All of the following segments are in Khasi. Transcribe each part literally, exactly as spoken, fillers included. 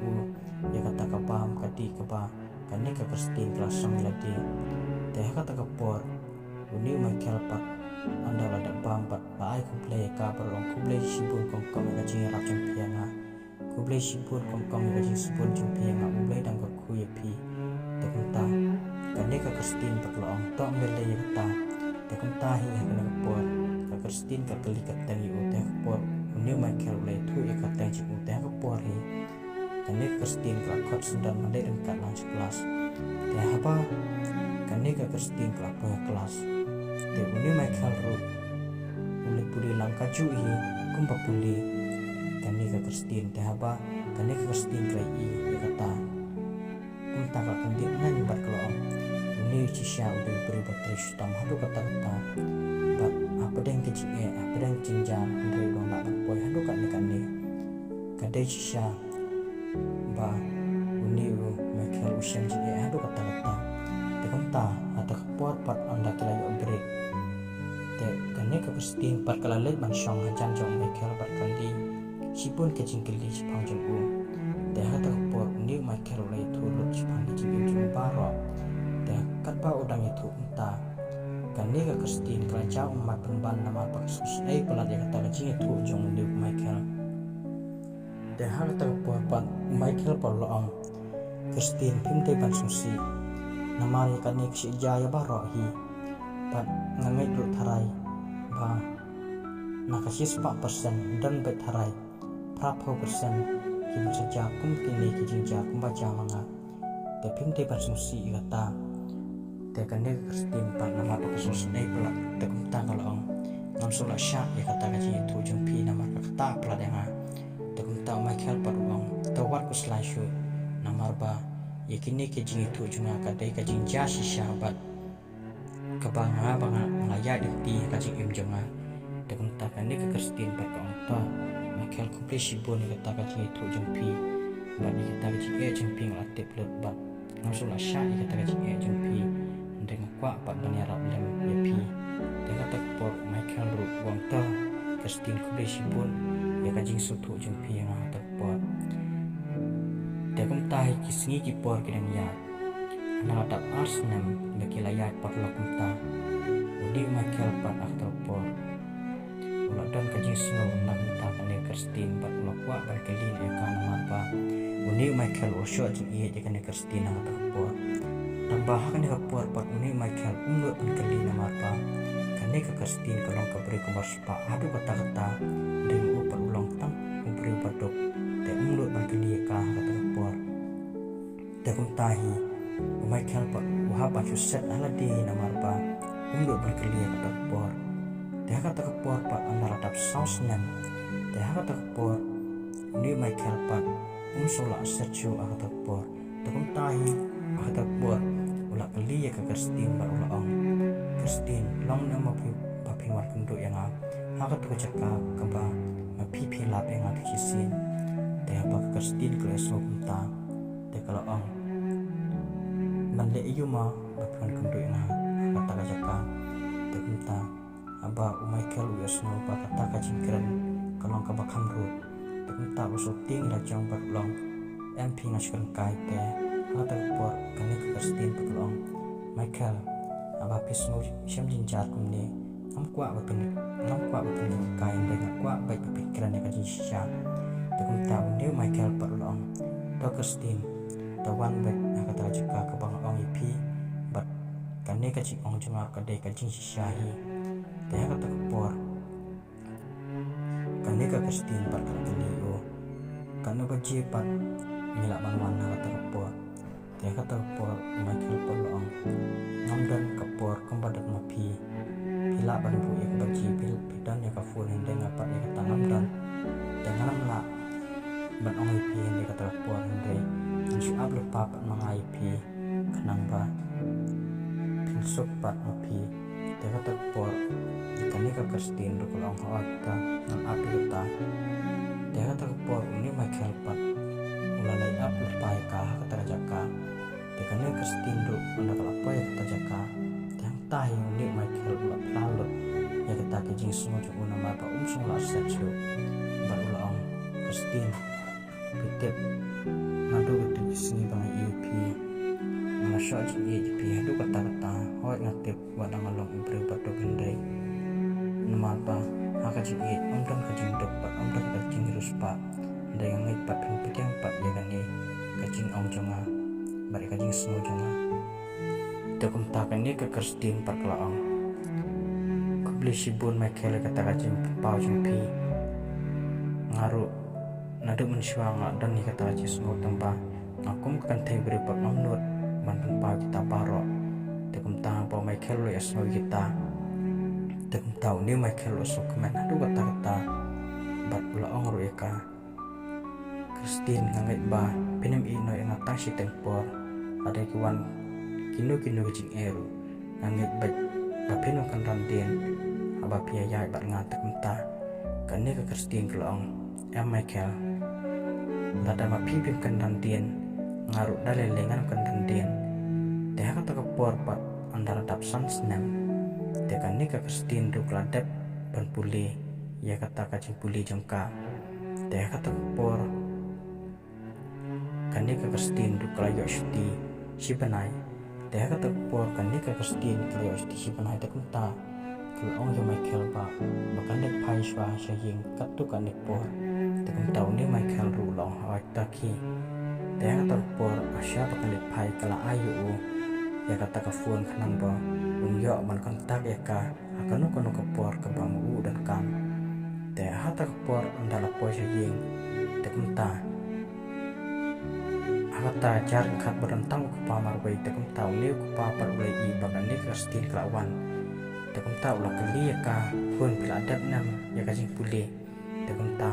u ïa kata ka bam ka dih kaba kane ka Christine ka la song ïa lade. Te ha kata ka por une u Michael pat ynda la dep bam pat la ai khublei ïa ka bad la ong, khublei shibun kong kong ïa ka jingïarap jong phi ïa nga. Khublei shibun kong kong ïa ka jingsbun jong phi ïa nga, U Blei dang kyrkhu ïa phi. Te kumta kane ka Christine pat la ong, to ym lei ïa kata. Te kumta hi ha kane ka por ka Christine ka kylli kyrteng ïa u, te ha ka por une u Michael u la ïathuh ïa ka kyrteng jong u, te ha ka por hi kane ka Christine ka la khot syndon ban leit ryngkat lang sha klas. Te haba kane ka Christine ka la poi ha klas, te une u Michael ruh u leit pule lang kajuh hi kumba pule kane ka Christine. Te haba kane ka Christine ka la ïohi ïa kata, kumta ka la kyndit ngaiñ bad ka la ong, une shisha u dei u briew ba trei shitom haduh katta katta. Bad hapdeng ka jingeh, hapdeng ka jingjia, hynrei u dang lah ban poi haduh katne katne. Ka dei shisha ba une u Michael u shem jingeh haduh katta katta. Te kumta ha kata ka por pat ynda ki la ïoh break, te kane ka Christine pat ka la leit ban shong hajan jong u Michael bad ka kylli shibun ki jingkylli shaphang jong u. Te ha kata ka por une u Michael u la ïathuh lut shaphang ki jingim jong u baroh. Te katba u dang ïathuh kumta, kane ka Christine ka la jaw ummat pynban namar ba ka sngewsih palat ïa kata ka jingïathuh jong une u Michael. Te ha kata ka por pat u Michael pat u la ong, Christine, phim dei ban sngewsih namar ïa kane ka shu jia ïa baroh hi. Bad nga ngeit ruh tharai ba na ka shispah percent don beit tharai phra phew percent ki ban sa jia kum kine ki jingjia kumba jia ma nga. Te phim dei ban sngewsih ïa kata. Te kane ka Christine pat namar ba ka sngewsih palat, te kumta ka la ong, ngam sngewlah shah ïa kata ka jingïathuh jong phi namar ka ktah palat ïa nga. Te kumta u Michael pat u ong, to wat khuslai shuh namar ba ïa kine ki jingïathuh jong nga ka dei ka jingjia shisha bad kaba nga ba nga la ïaid lynti ha ka jingim jong nga. Te kumta kane ka Christine pat ka ong, to Michael, khublei shibun ïa kata ka jingïathuh jong phi bad ïa kata ka jingeh jong phi nga la tip lut bad ngam sngewlah shah ïa kata ka jingeh jong phi, hynrei nga kwah pat ban ïarap lem ïa phi. Te ha kata ka por u Michael ruh u ong, to Christine, khublei shibun ïa ka jingsngewthuh jong phi ïa nga ha kata ka por. Te kumta hi ki sngi ki por ki dang ïaid. Hynda la dap ar snem ba ki la ïaid paralok kumta, une u Michael pat ha kata ka por u la don ka jingsngew na ka bynta kane ka Christine bad u la kwah ban kylli ïa ka namar ba une u Michael u la shoh jingïeit ïa kane ka Christine ha kata ka por. Tangba ha kane ka por pat une u Michael um nud ban kylli namar ba kane ka Christine ka long ka briew kaba riewspah haduh katta katta, hynrei u pat u long tang u briew ba duk, te um nud ban kylli ïa ka ha kata ka por. Te kumta hi u Michael pat u hap ban shu set ha lade namar ba um nud ban kylli ha kata ka por. Te ha kata ka por pat ynda la dap saw snem, te ha kata ka por une u Michael pat um sngewlah set shuh ha kata ka por. Te kumta hi ha kata ka por u la kylli ïa ka Christine bad u la ong, Christine, long ne em ba phi, ba phin wan kynduh ïa nga ha katu ka jaka kaba ma phi phi lap ïa nga te shisien? Te haba ka Christine ka la ïohsngew kumta, te ka la ong, ban leh aïu ma ba phi wan kynduh ïa nga ha kata ka jaka? Te kumta haba u Michael u ïohsngew ba kata ka jingkren ka long kaba kham ruh, te kumta u la shu tieng la jong bad u la ong, em phi, nga shu kren kai. Te ha kata ka por kane ka Christine pat ka la ong, Michael, haba phi sngew shem jingjia kumne, ngam kwah ba phin, ngam kwah ba phin kren kai, hynrei nga kwah beit ba phin kren ïa ka jingshisha. Te kumta une u Michael pat u la ong, to Christine, to wan beit ha kata ka jaka kaba nga ong ïa phi bad kane ka jingong jong nga ka dei ka jingshisha hi. Te ha kata ka por kane ka Christine pat ka la kylli, o katno baje pat ngi lah ban wan ha kata ka por? Te ha kata ka por u Michael pat u la ong, ngam don ka por kumba don ma phi. Phi lah ban buh ïa ka baje, phi, phi don ïa ka phone, hynrei nga pat ïa kata ngam don. Te ngan ym lah ban ong ïa phi hynrei kata ka por, hynrei ngan shu ap lypa pat ma nga ïa phi khnang ba phin suk pat ma phi. Te ha kata ka por kane ka Christine ruh ka la ong, hooid, te ngan ap ïa kata. Te ha kata ka por une u Michael pat u la leit ap lypa ïa ka ha kata ka jaka. Te kane ka Christine ruh ynda ka la poi ha kata ka jaka, te hangta hi une u Michael u la phla lut ïa kata ka jingsngew jong u namar ba um sngewlah set shuh bad u la ong, Christine, phi tip, Ngi ba nga ïeit ïa phi, nga la shoh jingïeit ïa phi haduh katta katta. Hooid nga tip wat la nga long u briew ba duk hynrei namar ba ha ka jingïeit ym don ka jingduk bad ym don ka jingriewspah. Hynrei nga ngeit pat phin pdiang pat ïa kane ka jingong jong nga bad ïa ka jingsngew jong nga. Te kumta kane ka Christine pat ka la ong, khublei shibun Michael ïa kata ka jingpynpaw jong phi. Nga ruh naduh mynshuwa nga don ïa kata ka jingsngew tang ba nga kum ka kynthei briew pat ngam nud ban pynpaw kita baroh. Te kumta haba u Michael u la ïohsngew ïa kita, te kumta une u Michael u la sngewkmen haduh katta katta bad u la ong ruh ïa ka, Christine, nga ngeit ba phin ym ïehnoh ïa nga tang shiteng por. Lada ki wan kino kino ki jingeh ruh, nga ngeit beit ba phin ym kynran dien haba phi ïaid bad nga. Te kumta kane ka Christine ka la ong, em Michael, lada ma phi phim kynran dien, nga ruh da lei lei ngan ym kynran dien. Te ha kata ka por pat ynda la dap san snem, te kane ka Christine ruh ka la dep ban pule ïa kata ka jingpule jong ka. Te ha kata ka por kane ka Christine ruh ka la ïoh shuti shi bnai. Te ha kata ka por kane ka Christine ka la ïoh shuti shi bnai. Te kumta ka la ong ïa u Michael ba, ba kan leit phai shuwa sha ïing katto katne por. Te kumta une u Michael ruh u la ong, hooid, to khie. Te ha kata ka por, ha shuwa ba kan leit phai, ka la ai ïa u ïa kata ka phone khnang ba un ïoh ban contact ïa ka ha kano kano ka por kaba ma u u donkam. Te ha kata ka por ynda la poi sha ïing, te kumta ha kata jar khat ba don tang u kpa marwei. Te kumta une u kpa pat u la ïohi ba kane ka Christine ka la wan. Te kumta u la kylli ïa ka, khun, phi la dep ne em ïa ka jingpule? Te kumta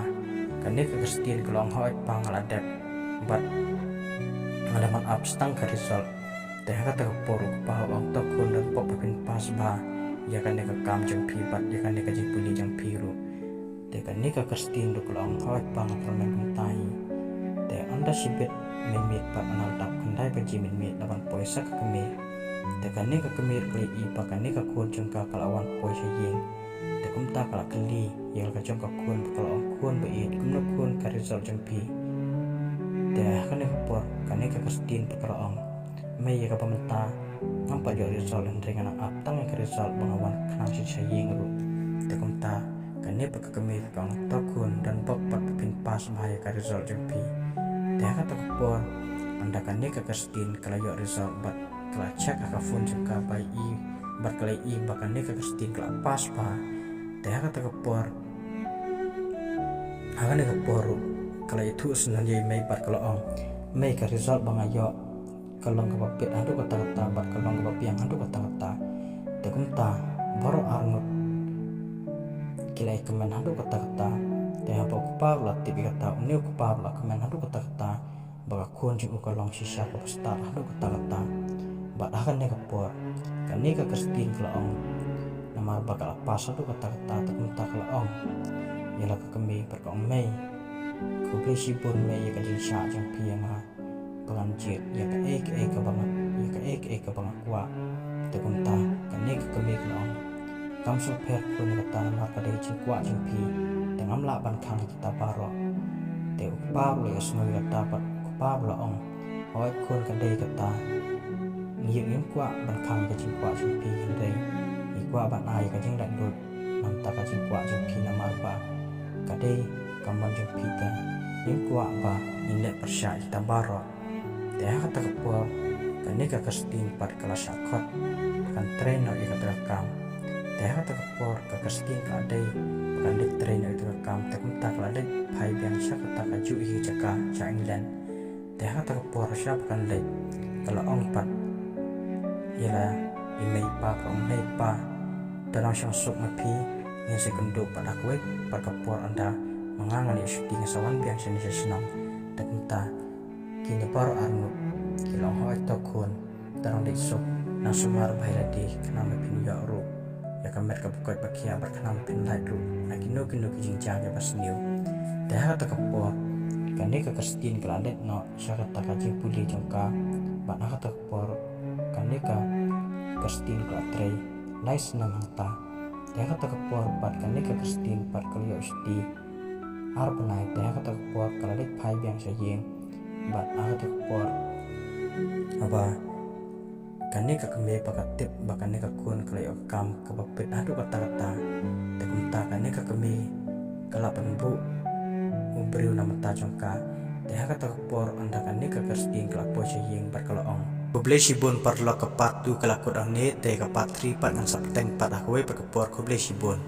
kane ka Christine ka la ong, hooid pa, nga la dep bad nga la mad ap tang ka result. Te ha kata ka por u kpa u ong, to khun, don bok ba phin pass bha ïa kane ka kam jong phi bad ïa kane ka jingpule jong phi ruh. Te kane ka Christine ruh ka la ong, hooid pa, nga kyrmen kumta hi. Te ynda shibit mynmiet pat, ynda la dap khyndai baje mynmiet, la wan poi sa ka kmie. Te kane ka kmie ruh ka la ïohi ba kane ka khun jong ka ka la wan poi sha ïing. Te kumta ka la kylli ïa la ka jong ka khun, ka la ong, khun ba ïeit, kumno khun ka result jong phi? Te ha kane ka por kane ka Christine pat ka la ong, mei, ïa kaba mynta ngam pat ïoh result, hynrei nga nang ap tang ïa ka result ba nga wan khnang sha ïing ruh. Te kumta kane pat ka kmie ka ong, to khun, don bok pat ba phin pass bha ïa ka result jong phi. Te ha kata ka por ynda kane ka Christine ka la ïoh result bad ka la check ha ka phone jong ka ba i, bad ka la ïohi ba kane ka Christine ka la pass bha. Te ha kata ka por, ha kane ka por ruh ka la ïathuh syndon ïa i mei bad ka la ong, mei, ka result ba nga ïoh ka long kaba pit haduh katta katta bad ka long kaba biang haduh katta katta. Te kumta baroh arngut ki la ïakmen haduh katta katta. Te haba u kpa ruh u la tip ïa kata, une u kpa ruh u la kmen haduh katta katta ba ka khun jong u ka long shisha kaba stad haduh katta katta. Bad ha kane ka por kane ka Christine ka la ong, namar ba ka la pass haduh katta katta, te kumta ka la ong ïa la ka kmie bad ka ong, mei, khublei shibun mei ïa ka jingshah jong phi ïa nga ba ngan jied ïa kaei kaei kaba nga, ïa kaei kaei kaba nga kwah. Te kumta kane ka kmie ka la ong, kam sngewpher khun ïa kata, namar ka dei jingkwah jong phi, te ngam lah ban khang ïa kita baroh. Te u kpa ruh u la ïohsngew ïa kata bad u kpa ruh u la ong, hooid khun, ka dei kata, ngi ruh ngim kwah ban khang ïa ka jingkwah jong phi, hynrei ngi kwah ban ai ïa ka jinglaitluid na bynta ka jingkwah jong phi, namar ba ka dei ka mon jong phi, te ngim kwah ba ngin leh pyrshah ïa kita baroh. Te ha kata ka por kane ka Christine pat ka la shah khot ba kan trei noh ïa kata ka kam. Te ha kata ka por ka Christine ka la dei ba kan leit trei noh ïa kata ka kam. Te kumta ka la leit phai biang sha kata kajuh hi ka jaka sha England. Te ha kata ka por sha ba kan leit, ka la ong pat ïa la i mei i pa, ka ong, mei pa, to nang shong suk ma phi, ngin sa ïakynduh pat ha kawei pat ka por, ynda ma nga ngan ïoh shuti ngan sa wan biang shane sha shnong. Te kumta kine baroh arngut ki la ong, hooid to khun, to nang leit suk, nang sumar bha ïa lade khnang ba phin ïoh ruh ïa ka met kaba koit ba khiah bad khnang ba phin lait ruh na kino kino ki jingjia kiba sniew. Te ha kata ka por kane ka Christine ka la leit noh sha kata ka jingpule jong ka. Bad ha kata ka por kane ka Christine ka la trei lai snem hangta. Te ha kata ka por pat kane ka Christine pat ka la ïoh shuti ar bnai. Te ha kata ka por ka la leit phai biang sha ïing. Bad ha kata ka por, haba kane ka kmie ba ka tip ba kane ka khun ka la ïoh ka kam kaba pit haduh katta katta, te kumta kane ka kmie ka la pynbuh u briew na bynta jong ka. Te ha kata ka por ynda kane ka Christine ka la poi sha ïing bad ka la ong: Khublei shibun paralok, ka part two ka la kut hangne, te ka part three pat ngan sa pynbteng pat ha kawei pat ka por. Khublei shibun.